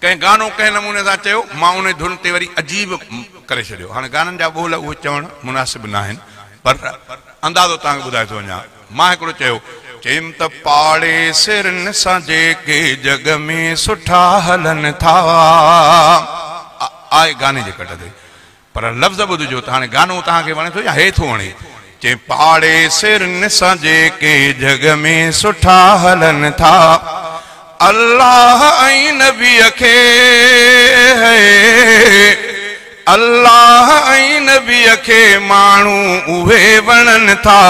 ڪنهن گانو ڪنهن نموني سان چيو، مان ان ڌن تي وري عجيب ڪري ڇڏيو. هاڻي گانن جا ٻول اهي چوڻ مناسب ناهن، پر اندازو توهان کي ٻڌائي ٿو وڃان. مان هڪڙو چيو، چيم ته پاڙيسرين سان جيڪي جڳ ۾ سٺا هلن ٿا. آء گاني جي ڪٽ تي، پر لفظ ٻڌجو ته هاڻي گانو توهان کي وڻي ٿو يا هي ٿو وڻي؟ چي پاڙيسرين سان جيڪي جڳ ۾ سٺا هلن ٿا، الله ۽ نبيء کي، الله ۽ نبيء کي ماڻهو اهي وڻن ٿا،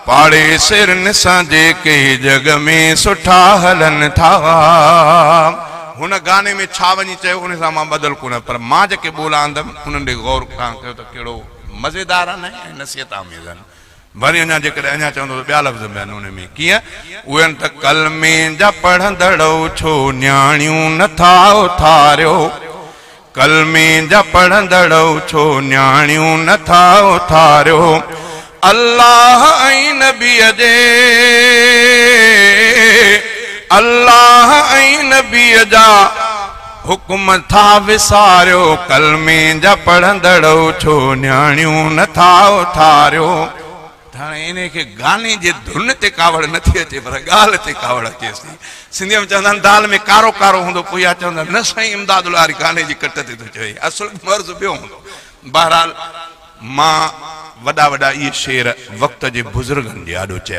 پاڙيسرين سان جيڪي جڳ ۾ سٺا هلن ٿا. هن گاني ۾ ڇا وڃي چيو ان سان مان ٻڌل ڪونه، پر مان جيڪي ٻول آندم انهن ڏي غور توهان ڪيو ته ڪهڙو مزيدار آهن ۽ نصيحت آميز آهن. وري اڃا جيڪڏهن اڃا چوندو ته ٻيا لفظ به آهن ان ۾، ڪيئن اهي آهن ته ڪلمي جا پڙهندڙؤ ڇو نياڻيون نٿا اٿاريو، ڪلمي جا پڙهندڙؤ ڇو نياڻيون نٿا اٿاريو، الله ۽ نبيء جي، الله ۽ نبيء جا حڪم ٿا وساريو، ڪلمي جا پڙهندڙؤ ڇو نياڻيون نٿا اٿاريو. هاڻي انهي کي گاني جي ڌن تي ڪاوڙ نٿي اچي پر ڳالهه تي ڪاوڙ اچيس ٿي. سنڌيء ۾ چوندا آهن دال ۾ ڪارو ڪارو هوندو، پوء اها چوندا نه سائين امداد الله واري گاني جي ڪٽ تي ٿو چوي، اصل مرض ٻيو هوندو. بهرحال مان وڏا وڏا اهي شعر وقت جي بزرگن جي آڏو چيا.